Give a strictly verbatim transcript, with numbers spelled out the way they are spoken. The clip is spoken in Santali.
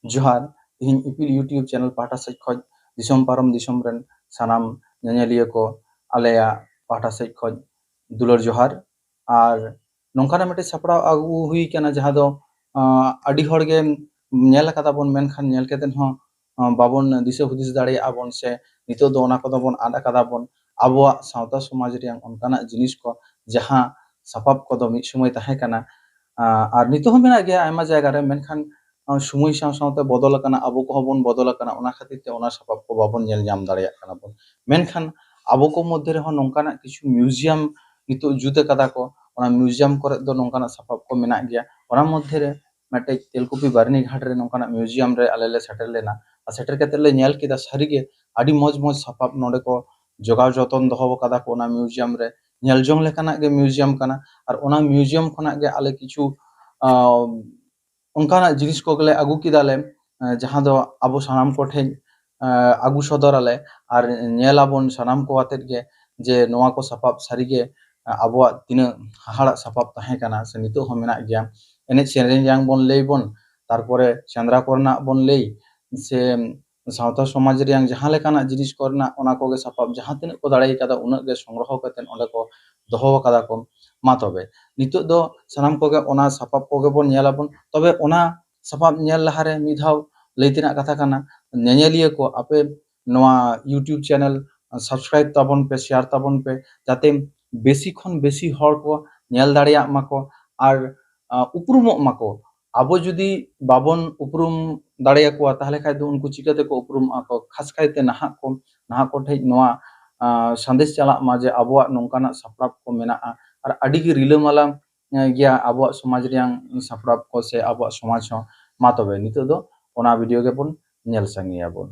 ᱡᱚᱦᱟᱨ᱾ ᱛᱤᱦᱤᱧ ᱤᱯᱤᱞ YouTube ᱪᱮᱱᱮᱞ ᱯᱟᱦᱴᱟ ᱥᱮᱫ ᱠᱷᱚᱱ ᱫᱤᱥᱚᱢ ᱯᱟᱨᱚᱢ ᱫᱤᱥᱚᱢ ᱨᱮᱱ ᱥᱟᱱᱟᱢ ᱧᱮᱧᱮᱞᱤᱭᱟᱹ ᱠᱚ ᱟᱞᱮᱭᱟᱜ ᱯᱟᱦᱴᱟ ᱥᱮᱫ ᱠᱷᱚᱱ ᱫᱩᱞᱟᱹᱲ ᱡᱚᱦᱟᱨ᱾ ᱟᱨ ᱱᱚᱝᱠᱟᱱᱟᱜ ᱢᱤᱫᱴᱮᱡ ᱥᱟᱯᱲᱟᱣ ᱟᱹᱜᱩ ᱦᱩᱭ ᱠᱟᱱᱟ, ᱡᱟᱦᱟᱸ ᱫᱚ, ᱟᱸ, ᱟᱹᱰᱤ ᱦᱚᱲ ᱜᱮ ᱧᱮᱞ ᱟᱠᱟᱫᱟ ᱵᱚᱱ, ᱢᱮᱱᱠᱷᱟᱱ ᱧᱮᱞ ᱠᱟᱛᱮᱫ ᱦᱚᱸ, ᱟᱸ, ᱵᱟᱵᱚᱱ ᱫᱤᱥᱟᱹ ᱦᱩᱫᱤᱥ ᱫᱟᱲᱮᱭᱟᱜᱼᱟ ᱵᱚᱱ, ᱥᱮ ᱱᱤᱛᱚᱜ ᱫᱚ ᱚᱱᱟ ᱠᱚᱫᱚ ᱵᱚᱱ ᱟᱫ ᱟᱠᱟᱫᱟ ᱵᱚᱱ᱾ ᱟᱵᱚᱣᱟᱜ ᱥᱟᱶᱛᱟ ᱥᱚᱢᱟᱡᱽ ᱨᱮᱭᱟᱜ ᱚᱱᱠᱟᱱᱟᱜ ᱡᱤᱱᱤᱥ ᱠᱚ, ᱡᱟᱦᱟᱸ ᱥᱟᱯᱟᱵ ᱠᱚᱫᱚ ᱢᱤᱫ ᱥᱚᱢᱚᱭ ᱛᱟᱦᱮᱸ ᱠᱟᱱᱟ, ᱟᱸ, ᱟᱨ ᱱᱤᱛᱚᱜ ᱦᱚᱸ ᱢᱮᱱᱟᱜ ᱜᱮᱭᱟ ᱟᱭᱢᱟ ᱡᱟᱭᱜᱟ ᱨᱮ, ᱢᱮᱱᱠᱷᱟᱱ, ᱟᱸ, ᱥᱚᱢᱚᱭ ᱥᱟᱶ ᱥᱟᱶᱛᱮ ᱵᱚᱫᱚᱞ ᱟᱠᱟᱱᱟ, ᱟᱵᱚ ᱠᱚᱦᱚᱸ ᱵᱚᱱ ᱵᱚᱫᱚᱞ ᱟᱠᱟᱱᱟ, ᱚᱱᱟ ᱠᱷᱟᱹᱛᱤᱨ ᱛᱮ ᱚᱱᱟ ᱥᱟᱯᱟᱵ ᱠᱚ ᱵᱟᱵᱚᱱ ᱧᱮᱞ ᱧᱟᱢ ᱫᱟᱲᱮᱭᱟᱜ ᱠᱟᱱᱟ ᱵᱚᱱ᱾ ᱢᱮᱱᱠᱷᱟᱱ ᱟᱵᱚ ᱠᱚ ᱢᱚᱫᱽᱫᱷᱮ ᱨᱮᱦᱚᱸ ᱱᱚᱝᱠᱟᱱᱟᱜ ᱠᱤᱪᱷᱩ ᱢᱤᱭᱩᱡᱤᱭᱟᱢ ᱱᱤᱛᱚᱜ ᱡᱩᱛ ᱟᱠᱟᱫᱟ ᱠᱚ, ᱚᱱᱟ ᱢᱤᱭᱩᱡᱤᱭᱟᱢ ᱠᱚᱨᱮ ᱫᱚ ᱱᱚᱝᱠᱟᱱᱟᱜ ᱥᱟᱯᱟᱵ ᱠᱚ ᱢᱮᱱᱟᱜ ᱜᱮᱭᱟ᱾ ᱚᱱᱟ ᱢᱚᱫᱽᱫᱷᱮ ᱨᱮ ᱢᱤᱫᱴᱮᱡ ᱛᱮᱞᱠᱩᱯᱤ ᱵᱟᱨᱱᱤ ᱜᱷᱟᱴ ᱨᱮ ᱱᱚᱝᱠᱟᱱᱟᱜ ᱢᱤᱭᱩᱡᱤᱭᱟᱢ ᱨᱮ ᱟᱞᱮ ᱞᱮ ᱥᱮᱴᱮᱨ ᱞᱮᱱᱟ᱾ ᱟᱨ ᱥᱮᱴᱮᱨ ᱠᱟᱛᱮ ᱞᱮ ᱧᱮᱞ ᱠᱮᱫᱟ, ᱥᱟᱹᱨᱤᱜᱮ ᱟᱹᱰᱤ ᱢᱚᱡᱽ ᱢᱚᱡᱽ ᱥᱟᱯᱟᱵ ᱱᱚᱰᱮ ᱠᱚ ᱡᱚᱜᱟᱣ ᱡᱚᱛᱚᱱ ᱫᱚᱦᱚ ᱟᱠᱟᱫᱟ ᱠᱚ ᱚᱱᱟ ᱢᱤᱭᱩᱡᱤᱭᱟᱢ ᱨᱮ᱾ ᱧᱮᱞ ᱡᱚᱝ ᱞᱮᱠᱟᱱᱟᱜ ᱜᱮ ᱢᱤᱭᱩᱡᱤᱭᱟᱢ ᱠᱟᱱᱟ᱾ ᱟᱨ ᱚᱱᱟ ᱢᱤᱭᱩᱡᱤᱭᱟᱢ ᱠᱷᱚᱱᱟᱜ ᱜᱮ ᱟᱞᱮ ᱠᱤᱪᱷᱩ, ᱟᱸ, ᱚᱱᱠᱟᱱᱟᱜ ᱡᱤᱱᱤᱥ ᱠᱚᱜᱮᱞᱮ ᱟᱹᱜᱩ ᱠᱮᱫᱟᱞᱮ, ᱟᱸ, ᱡᱟᱦᱟᱸ ᱫᱚ ᱟᱵᱚ ᱥᱟᱱᱟᱢ ᱠᱚᱴᱷᱮᱱ, ᱟᱸ, ᱟᱹᱜᱩ ᱥᱚᱫᱚᱨᱟᱞᱮ ᱟᱨ ᱧᱮᱞ ᱟᱵᱚᱱ ᱥᱟᱱᱟᱢ ᱠᱚ ᱟᱛᱮᱫ ᱜᱮ ᱡᱮ ᱱᱚᱣᱟ ᱠᱚ ᱥᱟᱯᱟᱵ ᱥᱟᱹᱨᱤᱜᱮ, ᱟᱸ, ᱟᱵᱚᱣᱟᱜ ᱛᱤᱱᱟᱹᱜ ᱦᱟᱦᱟᱲᱟᱜ ᱥᱟᱯᱟᱵ ᱛᱟᱦᱮᱸ ᱠᱟᱱᱟ ᱥᱮ ᱱᱤᱛᱚᱜ ᱦᱚᱸ ᱢᱮᱱᱟᱜ ᱜᱮᱭᱟ᱾ ᱮᱱᱮᱡ ᱥᱮᱨᱮᱧ ᱨᱮᱭᱟᱝ ᱵᱚᱱ ᱞᱟᱹᱭ ᱵᱚᱱ, ᱛᱟᱨᱯᱚᱨᱮ ᱥᱮᱸᱫᱽᱨᱟ ᱠᱚᱨᱮᱱᱟᱜ ᱵᱚᱱ ᱞᱟᱹᱭ, ᱥᱮ ᱥᱟᱶᱛᱟ ᱥᱚᱢᱟᱡᱽ ᱨᱮᱭᱟᱝ ᱡᱟᱦᱟᱸ ᱞᱮᱠᱟᱱᱟᱜ ᱡᱤᱱᱤᱥ ᱠᱚᱨᱮᱱᱟᱜ ᱚᱱᱟ ᱠᱚᱜᱮ ᱥᱟᱯᱟᱵ ᱡᱟᱦᱟᱸ ᱛᱤᱱᱟᱹᱜ ᱠᱚ ᱫᱟᱲᱮ ᱠᱟᱫᱟ ᱩᱱᱟᱹᱜ ᱜᱮ ᱥᱚᱝᱜᱨᱚᱦᱚ ᱠᱟᱛᱮᱫ ᱚᱸᱰᱮ ᱠᱚ ᱫᱚᱦᱚ ᱟᱠᱟᱫᱟ ᱠᱚ᱾ ᱢᱟ ᱛᱚᱵᱮ ᱱᱤᱛᱚᱜ ᱫᱚ ᱥᱟᱱᱟᱢ ᱠᱚᱜᱮ ᱚᱱᱟ ᱥᱟᱯᱟᱵ ᱠᱚᱜᱮ ᱵᱚᱱ ᱧᱮᱞ ᱟᱵᱚᱱ᱾ ᱛᱚᱵᱮ ᱚᱱᱟ ᱥᱟᱯᱟᱵ ᱧᱮᱞ ᱞᱟᱦᱟᱨᱮ ᱢᱤᱫ ᱫᱷᱟᱣ ᱞᱟᱹᱭ ᱛᱮᱱᱟᱜ ᱠᱟᱛᱷᱟ ᱠᱟᱱᱟ, ᱧᱮᱧᱮᱞᱤᱭᱟᱹ ᱠᱚ ᱟᱯᱮ ᱱᱚᱣᱟ YouTube ᱪᱮᱱᱮᱞ subscribe ᱛᱟᱵᱚᱱ ᱯᱮ, share ᱛᱟᱵᱚᱱ ᱯᱮ, ᱡᱟᱛᱮ ᱵᱮᱥᱤ ᱠᱷᱚᱱ ᱵᱮᱥᱤ ᱦᱚᱲ ᱠᱚ ᱧᱮᱞ ᱫᱟᱲᱮᱭᱟᱜ ᱢᱟᱠᱚ ᱟᱨ, ᱟᱸ, ᱩᱯᱨᱩᱢᱚᱜ ᱢᱟᱠᱚ᱾ ᱟᱵᱚ ᱡᱩᱫᱤ ᱵᱟᱵᱚᱱ ᱩᱯᱨᱩᱢ ᱫᱟᱲᱮᱭᱟᱠᱚᱣᱟ, ᱛᱟᱦᱚᱞᱮ ᱠᱷᱟᱡ ᱫᱚ ᱩᱱᱠᱩ ᱪᱤᱠᱟᱹ ᱛᱮᱠᱚ ᱩᱯᱨᱩᱢᱚᱜᱼᱟ ᱠᱚ? ᱠᱷᱟᱥ ᱠᱟᱭᱛᱮ ᱱᱟᱦᱟᱜ ᱠᱚ, ᱱᱟᱦᱟᱜ ᱠᱚ ᱴᱷᱮᱡ ᱱᱚᱣᱟ, ᱟᱸ, ᱥᱟᱸᱫᱮᱥ ᱪᱟᱞᱟᱜ ᱢᱟ ᱡᱮ ᱟᱵᱚᱣᱟᱜ ᱱᱚᱝᱠᱟᱱᱟᱜ ᱥᱟᱯᱲᱟᱣ ᱠᱚ ᱢᱮᱱᱟᱜᱼᱟ ᱟᱨ ᱟᱹᱰᱤ ᱜᱮ ᱨᱤᱞᱟᱹᱢᱟᱞᱟ, ᱮᱸ, ᱜᱮᱭᱟ ᱟᱵᱚᱣᱟᱜ ᱥᱚᱢᱟᱡᱽ ᱨᱮᱭᱟᱝ ᱥᱟᱯᱲᱟᱣ ᱠᱚ ᱥᱮ ᱟᱵᱚᱣᱟᱜ ᱥᱚᱢᱟᱡᱽ ᱦᱚᱸ᱾ ᱢᱟ ᱛᱚᱵᱮ ᱱᱤᱛᱚᱜ ᱫᱚ ᱚᱱᱟ ᱵᱷᱤᱰᱤᱭᱳ ᱜᱮᱵᱚᱱ ᱧᱮᱞ ᱥᱟᱸᱜᱮᱭᱟᱵᱚᱱ᱾